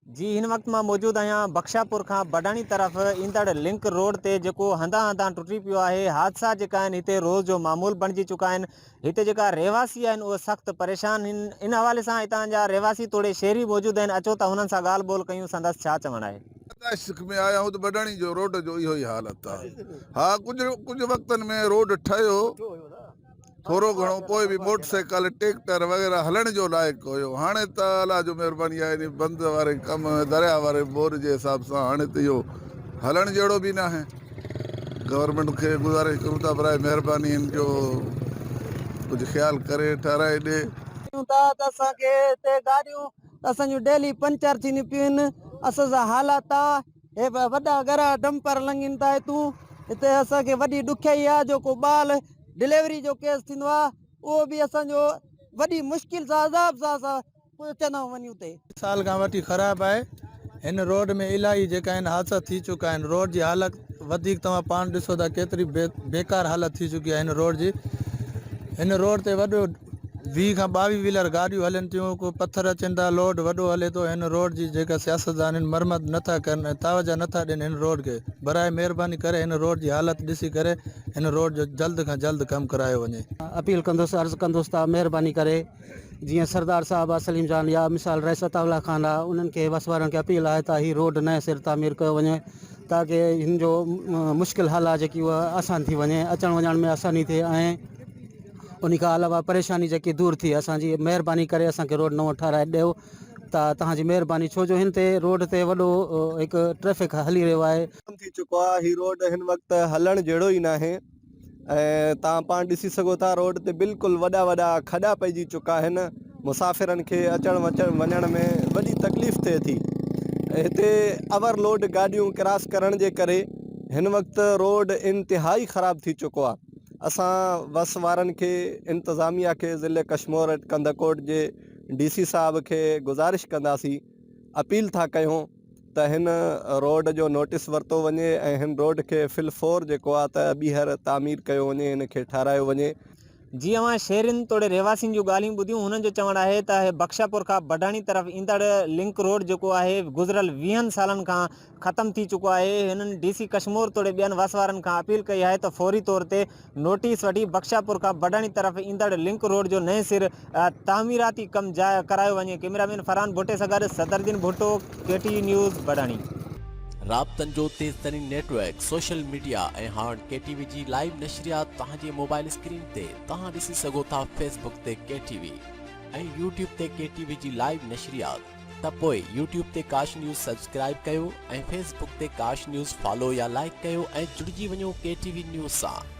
جي هن وقت مان موجود آهيان بخشاپور کان بڊاڻي طرف ايندڙ لنڪ روڊ تي جيڪو هنڌان هنڌان ٽٽي پيو آهي حادثا جيڪا آهن هتي روز جو معمول بڻجي چڪا آهن هتي جيڪا رهواسي آهن اهي سخت پريشان آهن ان حوالي سان هتان جا رهواسي توڙي شهري موجود آهن اچو ته هنن سان ڳالهه ٻولهه ڪيون سندس ڇا چوڻ آهي. پيدائش ۾ آيا آهيون ته بڊاڻي جو روڊ جو اهو ئي حالت آهي ها ڪجهه ڪجهه وقتن ۾ روڊ ٺهيو ٿورو گهڻو پوء به موٽر سائيڪل، ٽيڪٽر وغيره هلڻ جو لائق هيو. هاڻي ته الله جو مهرباني آهي انهي بند واري ڪم ۽ درياء واري ٻوڏ جي حساب سان هاڻي ته اهو هلڻ جهڙو به ناهي. گورنمينٽ کي گذارش ڪرون ٿا برائي مهرباني ان جو ڪجهه خيال ڪري ٺهرائي ڏي. چون ٿا ته اسان کي هتي گاڏيون اسان جون ڊيلي پنچر ٿينديون پيون آهن اسان سان حالات آ هي وڏا ڳرا ڊمپر لنگهين ٿا هتون هتي اسان کي وڏي ڏکيائي آ جو ڪو ٻال ڊليوري جو ڪيس ٿيندو آ اهو به اسان جو وڏي مشڪل سان عذاب سان اسان پهچندا آهيون وڃي اتي. سال کان وٺي خراب آهي هن روڊ ۾ الاهي جيڪا آهن حادثا ٿي چڪا آهن روڊ جي حالت وڌيڪ توهان پاڻ ڏسو ٿا ڪيتري بيڪار حالت ٿي چڪي آهي هن روڊ جي هن روڊ تي وڏو 20 کان 22 ويلر گاڏيون هلن ٿيون ڪو پٿر اچن ٿا لوڊ وڏو هلي ٿو هن روڊ جي جيڪا سياستدان آهن مرمت نٿا ڪن ۽ توجه نٿا ڏين هن روڊ کي برائي مهرباني ڪري هن روڊ جي حالت ڏسي ڪري هن روڊ جو جلد کان جلد ڪم ڪرايو وڃي. اپيل ڪندس عرض ڪندس ته مهرباني ڪري جيئن سردار صاحب آ سليم جان يا مثال رئيس عطاء الله خان آ انهن کي وس وارن کي اپيل آهي ته هي روڊ نئين سر تعمير ڪيو وڃي تاڪه هن جو مشڪل حل آ جيڪي اها آسان ٿي وڃي اچڻ وڃڻ ۾ آساني ٿئي ۽ ان کان علاوه پريشاني جيڪي دور ٿئي اسان جي مهرباني ڪري اسان کي روڊ نئون ٺهرائي ڏيو ته توهان جي مهرباني ڇو جو هن تي روڊ تي وڏو هڪ ٽريفڪ هلي رهيو آهي. ختم ٿي چڪو آهي هي روڊ هن وقت هلڻ جهڙو ئي ناهي ۽ توهان پاڻ ڏسي سگهو ٿا روڊ تي بلڪل وڏا وڏا کڏا پئجي چڪا آهن مسافرن کي اچڻ وڃڻ ۾ وڏي تڪليف ٿئي ٿي هتي اوور لوڊ گاڏيون ڪراس ڪرڻ جي ڪري هن وقت روڊ انتهائي خراب ٿي چڪو آهي اسان وس وارن کي انتظاميا کي ضلعي ڪشمور ڪنڌڪوٽ جي ڊي سي صاحب کي گذارش ڪنداسين اپيل ٿا ڪيون ته هن روڊ جو نوٽيس ورتو وڃي ۽ هن روڊ کي فل فور جيڪو آ ته ٻيهر تعمير ڪيو وڃي هن کي ٺهرايو وڃي. جي اوهان شهرين توڙي رهواسين جون ڳالهيون ٻڌيون هنن جو چوڻ آهي ته بخشاپور کان بڊاڻي طرف ايندڙ لنڪ روڊ جيڪو آهي گذريل ويهن سالن کان ختم ٿي چڪو آهي هنن ڊي سي ڪشمور توڙي ٻين وس وارن کان اپيل ڪئي آهي ته فوري طور تي نوٽيس وٺي بخشاپور کان بڊاڻي طرف ايندڙ لنڪ روڊ جو نئين سر تعميراتي ڪم ڪرايو وڃي، ڪئميرا مين فرحان ڀٽي سان گڏ Sadruddin Bhutto, K T V news, Badhani. رابطن جو تيز ترين نيٽ ورڪ، سوشل ميڊيا ۽ هاڻ ڪي ٽي وي جي لائيو نشريات توهان جي موبائل اسڪرين تي توهان ڏسي سگهو ٿا فيس بڪ تي ڪي ٽي وي ۽ يوٽيوب تي ڪي ٽي وي جي لائيو نشريات ته پوء يوٽيوب تي ڪاش نيوز سبسڪرائيب ڪيو ۽ فيس بڪ تي ڪاش نيوز فالو يا لائيڪ ڪيو ۽ جڙجي وڃو ڪي ٽي وي نيوز سان.